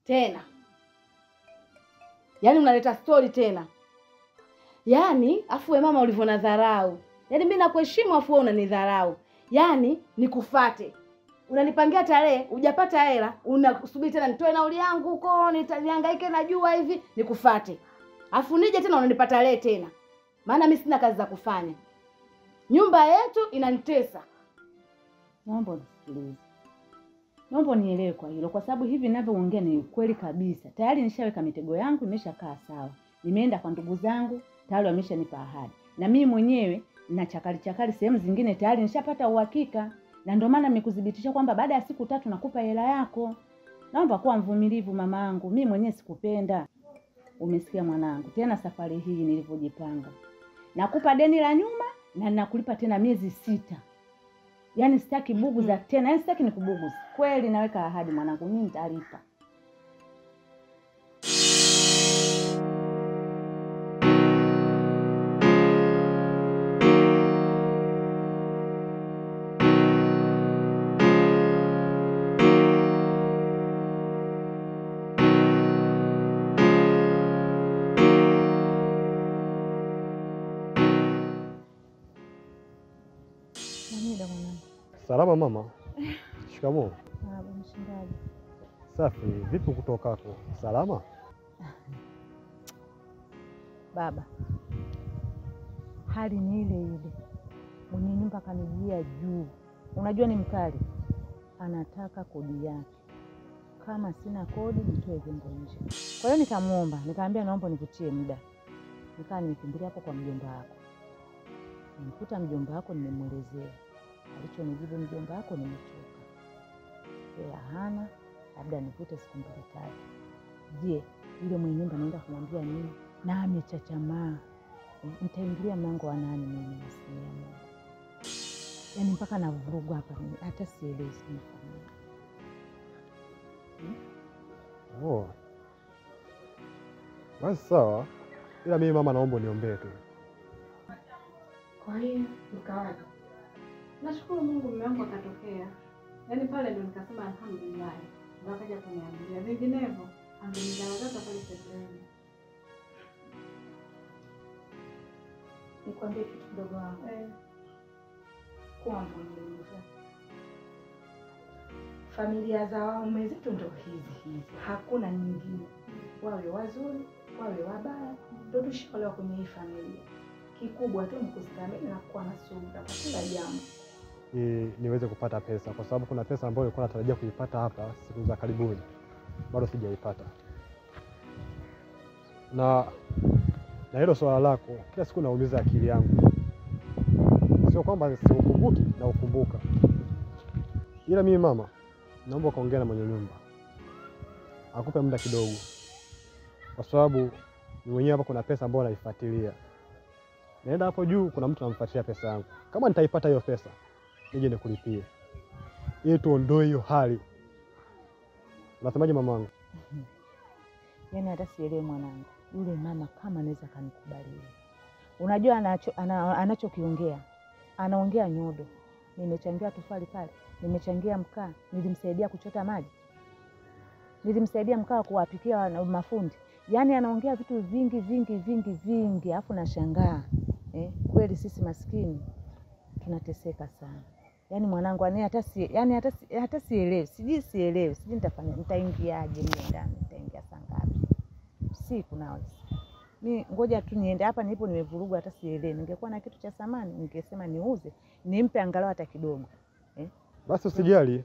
Tena. Yaani unaleta story tena. Yaani afu we mama ulivyonadharau. Yaani mimi nakuheshimu afu wewe unanidharau. Yaani nikufate. Unanipangia tarehe, hujapata hela, unasubiri tena nitoe nauli yangu huko, nitahangaike na jua hivi, nikufate. Afu nije tena unanipa tarehe tena. Maana mimi sina kazi za kufanya. Nyumba yetu inanitesa. Naomba unisikilize. Naomba unielewe kwa hilo, kwa sababu hivi ninavyoongea ni kweli kabisa. Tayari nishaweka mitego yangu, imeshakaa sawa. Nimeenda kwa ndugu zangu, tayari wameshanipa ahadi. Na mimi mwenyewe na chakali chakali sehemu zingine tayari nishapata uhakika. Na ndio maana nimekudhibitisha kwamba baada ya siku 3 nakupa hela yako. Naomba kuwa mvumilivu mamangu, mimi mwenyewe sikupenda. Umesikia mwanangu? Tena safari hii nilivyojipanga. Nakupa deni la nyuma na nakulipa tena miezi 6. Yaani sitaki buguza tena, yaani sitaki nikubuguze. Kweli naweka ahadi mwanangu, mimi nitalipa. Salama mama. Shikamoo. Baba mshindaji. Safi, vipi kutoka hapo? Salama? Baba, hali ni ile ile. Mwenye nyumba kanijia juu. Unajua ni mkali. Anataka kodi yake. Kama sina kodi nitoe vyombo nje. Kwa hiyo nikamuomba, nikamwambia naomba nikutie muda. Nikaa nimekimbilia hapo kwa mjomba wako. Nimkuta mjomba wako nimemuelezea. Alichonijibu mjomba wako, nimechoka. Hela hana, labda nivute siku 2 3. Je, yule mwenye nyumba naenda kumwambia nini? Na amechachamaa. Nitaingilia mlango wa nani mimi maskini ya Mungu? Yaani mpaka navurugwa hapa, hata sielewi nifanye. Oh. Basi sawa. Ila mimi mama naomba uniombee tu. Kwa hiyo nikawaje? Nashukuru Mungu mume wangu akatokea. Yaani pale ndio nikasema alhamdulillah. Ndio akaja kuniambia. Vinginevyo angenitangaza pale sebuleni. Nikwambie kitu kidogo wangu. Kuwa mvumilivu. Familia za waume zetu ndio hizi hizi. Hakuna nyingine. Wawe wazuri, wawe wabaya, ndio tushaolewa kwenye hii familia. Kikubwa tu ni kustahimili na kuwa na subira kwa kila jambo. Niweze kupata pesa, kwa sababu kuna pesa ambayo nilikuwa natarajia kuipata hapa siku za karibuni. Bado sijaipata. Na hilo swala lako kila siku naumiza akili yangu. Sio kwamba sikukumbuki, na ukumbuka. Ila mimi mama, naomba kaongea na mwenye nyumba. Akupe muda kidogo. Kwa sababu ni mwenyewe hapa kuna pesa ambayo naifuatilia. Naenda hapo juu kuna mtu anamfuatilia pesa yangu. Kama nitaipata hiyo pesa, nije nikulipie. Ili tuondoe hiyo hali. Unasemaje mamangu? Yaani hata sielewi mwanangu. Yule mama kama anaweza kanikubalia. Unajua anachokiongea. Anaongea nyodo. Nimechangia tofali pale, nimechangia mkaa, nilimsaidia kuchota maji. Nilimsaidia mkaa kuwapikia mafundi. Yaani anaongea vitu vingi vingi vingi vingi, alafu nashangaa. Kweli sisi maskini tunateseka sana. Yaani mwanangu hata sielewi, sijui sielewi, sijui nitafanya, nitaingiaje mle ndani, nitaingia saa ngapi? Usiku naweza. Mimi ngoja tu niende hapa nilipo nimevurugwa hata sielewi. Ningekuwa na kitu cha samani ningesema niuze, nimpe angalau hata kidogo. Basi usijali.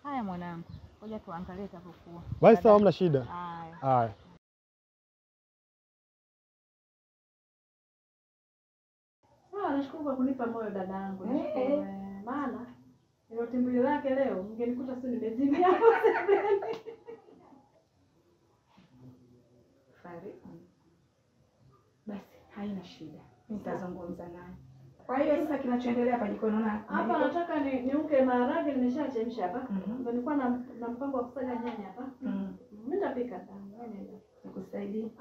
Haya mwanangu, ngoja tuangalie itapokuwa. Basi sawa, hamna shida. Haya. Sawa, nashukuru kwa kunipa moyo dadangu. Nashukuru. Maana hilo timbili lake leo mngenikuta sio nimezimia hapo sebuleni. Fari. Basi haina shida. Nitazungumza naye. Kwa hiyo sasa kinachoendelea hapa jikoni unaona hapa nataka niunge maharage nimeshachemsha hapa. Ndio nilikuwa na mpango wa kusaga nyanya hapa. Mimi nitapika sana. Nikusaidie?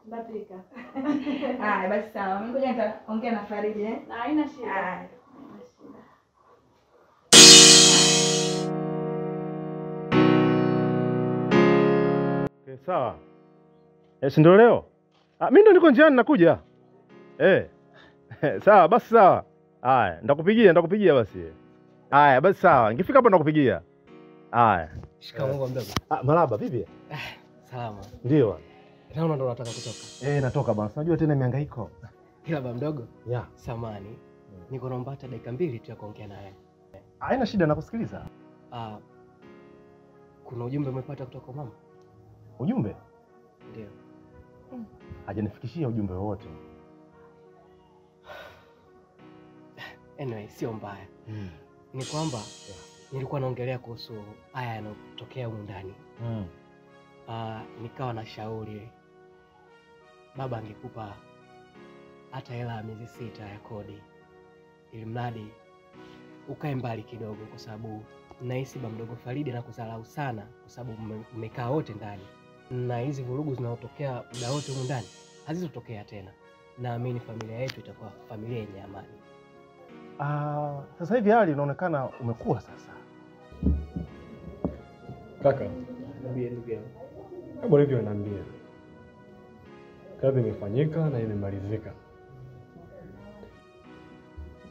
Nitapika. Haya basi sawa. Mimi ngoja nitaongea na Faridi eh. Haina shida. Haya. Okay, sawa. Si ndio leo? Mimi ndo niko njiani nakuja. Sawa, basi sawa. Haya, nitakupigia basi. Haya, basi sawa. Nikifika hapo nitakupigia. Haya. Shikamoo mdogo. Marhaba, vipi? Salama. Ndio. Naona ndo unataka kutoka. Natoka bwana. Unajua tena mihangaiko. Ila baba mdogo. Yeah. Samani. Niko naomba hata dakika 2 tu ya kuongea naye. Haina shida, nakusikiliza. Kuna ujumbe umepata kutoka kwa mama? Ujumbe? Ndio. Hajanifikishia ujumbe wowote. Anyway, sio mbaya. Ni kwamba nilikuwa naongelea kuhusu haya yanayotokea humu ndani. Nikawa na shauri baba angekupa hata hela ya miezi 6 ya kodi, ili mradi ukae mbali kidogo, kwa sababu nahisi baba mdogo Faridi anakudharau sana, kwa sababu mmekaa wote ndani na hizi vurugu zinazotokea muda wote humu ndani hazitotokea tena. Naamini familia yetu itakuwa familia yenye amani. Sasa hivi hali inaonekana umekuwa sasa. Kaka, niambie ndugu yangu. Kama ulivyoniambia, kazi imefanyika na imemalizika.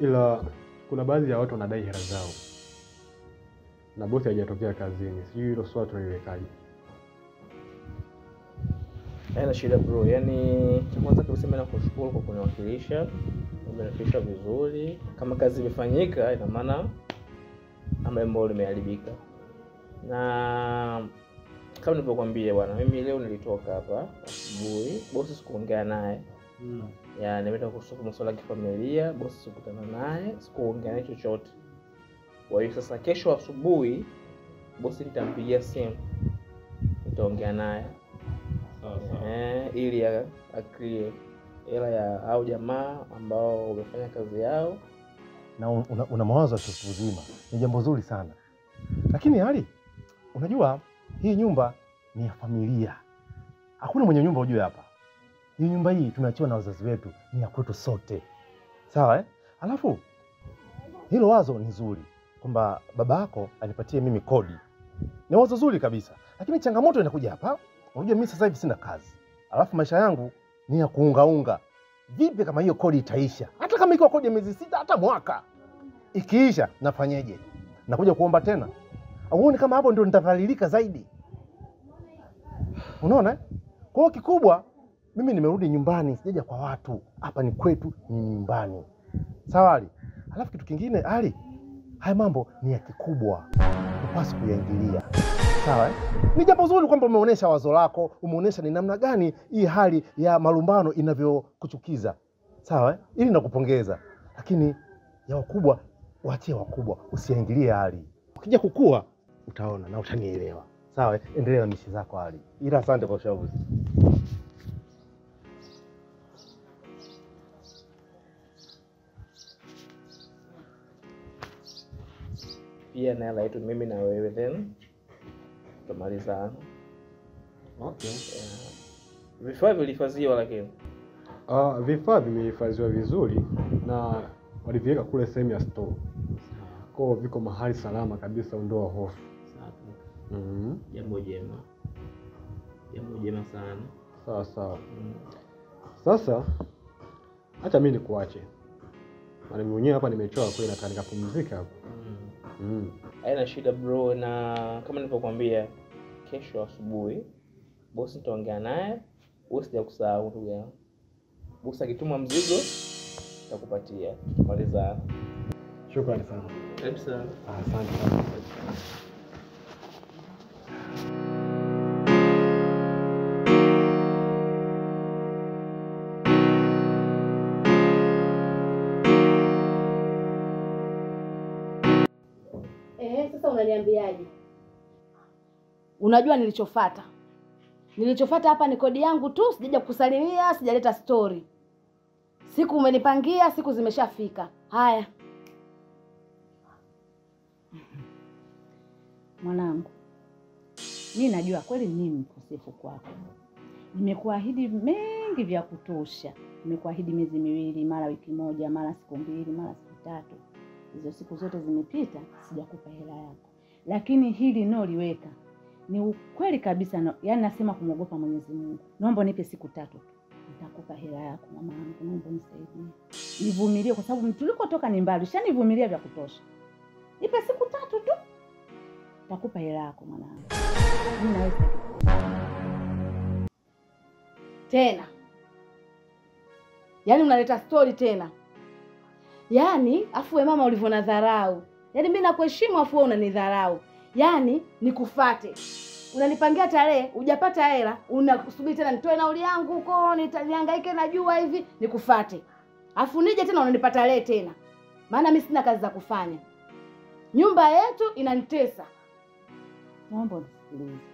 Ila kuna baadhi ya watu wanadai hela zao na bosi hajatokea kazini. Sijui hilo swala tunaliwekaje. Haina shida bro. Yaani cha kwanza kabisa mimi nakushukuru kwa kuniwakilisha. Umeniwakilisha vizuri. Kama kazi imefanyika ina maana ambayo limeharibika. Na kama nilivyokuambia bwana, mimi leo nilitoka hapa asubuhi, bosi sikuongea naye. Ya nimeenda kuhusu masuala ya kifamilia, bosi sikutana naye, sikuongea naye chochote. Kwa hiyo sasa kesho asubuhi bosi nitampigia simu, nitaongea naye. Ili aklie hela ya au jamaa ambao wamefanya kazi yao. Na una mawazo ya uzima, ni jambo zuri sana. Lakini hali unajua hii nyumba ni ya familia. Hakuna mwenye nyumba ujue hapa. Hii nyumba hii tumeachiwa na wazazi wetu, ni ya kwetu sote. Sawa eh? Alafu hilo wazo ni zuri kwamba baba yako anipatie mimi kodi. Ni wazo zuri kabisa. Lakini changamoto inakuja hapa. Unajua mimi sasa hivi sina kazi. Alafu maisha yangu ni ya kuungaunga. Vipi kama hiyo kodi itaisha? Hata kama iko kodi ya miezi 6 hata mwaka. Ikiisha nafanyeje? Nakuja kuomba tena? Uone kama hapo ndio nitadhalilika zaidi. Unaona? Kwa hiyo kikubwa mimi nimerudi nyumbani, sijaja kwa watu. Hapa ni kwetu, ni nyumbani. Sawa Ali? Alafu kitu kingine Ali, haya mambo ni ya kikubwa. Hupaswi kuyaingilia. Sawa eh? Ni jambo zuri kwamba umeonesha wazo lako, umeonesha ni namna gani hii hali ya malumbano inavyokuchukiza. Sawa eh? Ili nakupongeza. Lakini ya wakubwa waachie wakubwa, usiingilie hali. Ukija kukua utaona na utanielewa. Sawa eh? Endelea na mishi zako Ali. Ila asante kwa ushauri. Pia na hela yetu mimi na wewe then tumalizana. Okay. Vifaa vilihifadhiwa lakini. Vifaa vimehifadhiwa vizuri na waliviweka kule sehemu ya store. Kwa hiyo viko mahali salama kabisa, ondoa hofu. Sawa. Jambo jema. Jambo jema sana. Sawa sawa. Sasa acha mimi nikuache. Maana mimi mwenyewe hapa nimechoka kweli, nataka nikapumzika hapa. Haina shida bro, na kama nilivyokuambia kesho asubuhi bosi nitaongea naye, usije kusahau ndugu yangu. Bosi akituma mzigo nitakupatia. Tutamaliza. Shukrani sana. Karibu sana. Asante sana. Sasa unaniambiaje? Unajua nilichofuata? Nilichofuata hapa ni kodi yangu tu, sijaja kukusalimia, sijaleta story. Siku umenipangia, siku zimeshafika. Haya. Mwanangu, mimi najua kweli mimi mkosefu kwako. Nimekuahidi mengi vya kutosha. Nimekuahidi miezi 2, mara wiki 1, mara siku 2, mara siku 3. Hizo siku zote zimepita, sijakupa hela yako. Lakini hili noliweka Ni ukweli kabisa, yaani nasema kumwogopa Mwenyezi Mungu. Naomba nipe siku 3 tu. Nitakupa hela yako mama yangu, naomba unisaidie. Nivumilie kwa sababu tulikotoka ni mbali. Ushanivumilia vya kutosha. Nipe siku 3 tu. Nitakupa hela yako mwanangu. Mimi naweza tena. Yaani unaleta story tena. Yaani afu we mama ulivyo dharau. Yaani mimi nakuheshimu afu wewe unanidharau. Yaani nikufate. Unanipangia tarehe, hujapata hela, unasubiri tena nitoe nauli yangu huko, nitanihangaike na jua hivi, nikufate. Afu nije tena unanipa tarehe tena. Maana mimi sina kazi za kufanya. Nyumba yetu inanitesa. Naomba unisikilize.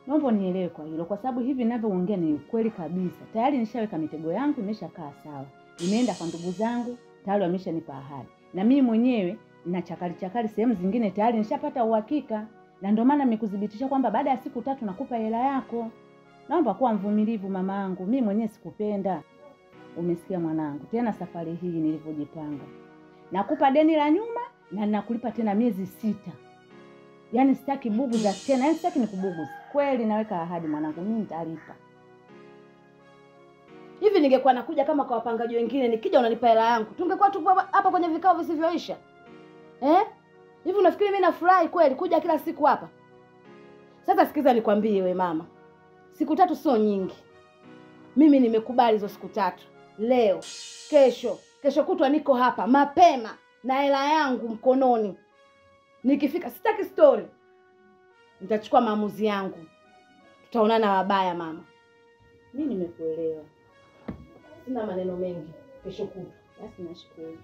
Naomba unielewe kwa hilo, kwa sababu hivi ninavyoongea ni kweli kabisa. Tayari nishaweka mitego yangu, imeshakaa sawa. Nimeenda kwa ndugu zangu, tayari wameshanipa ahadi. Na mimi mwenyewe na chakali chakali sehemu zingine tayari nishapata uhakika. Na ndio maana nimekudhibitisha kwamba baada ya siku 3 nakupa hela yako. Naomba kuwa mvumilivu mamangu, mimi mwenyewe sikupenda. Umesikia mwanangu? Tena safari hii nilivyojipanga. Nakupa deni la nyuma na nakulipa tena miezi 6. Yaani sitaki bugu za tena, yaani sitaki nikubuguze. Kweli naweka ahadi mwanangu, mimi nitalipa. Hivi ningekuwa nakuja kama kwa wapangaji wengine, nikija unanipa hela yangu, tungekuwa tu hapa kwenye vikao visivyoisha. Eh? Hivi unafikiri mimi nafurahi kweli kuja kila siku hapa? Sasa sikiza nikwambie we mama. Siku 3 sio nyingi. Mimi nimekubali hizo siku 3. Leo, kesho, kesho kutwa niko hapa mapema na hela yangu mkononi. Nikifika sitaki story. Nitachukua maamuzi yangu. Tutaonana wabaya mama. Mimi nimekuelewa. Sina maneno mengi. Kesho kutwa. Basi nashukuru.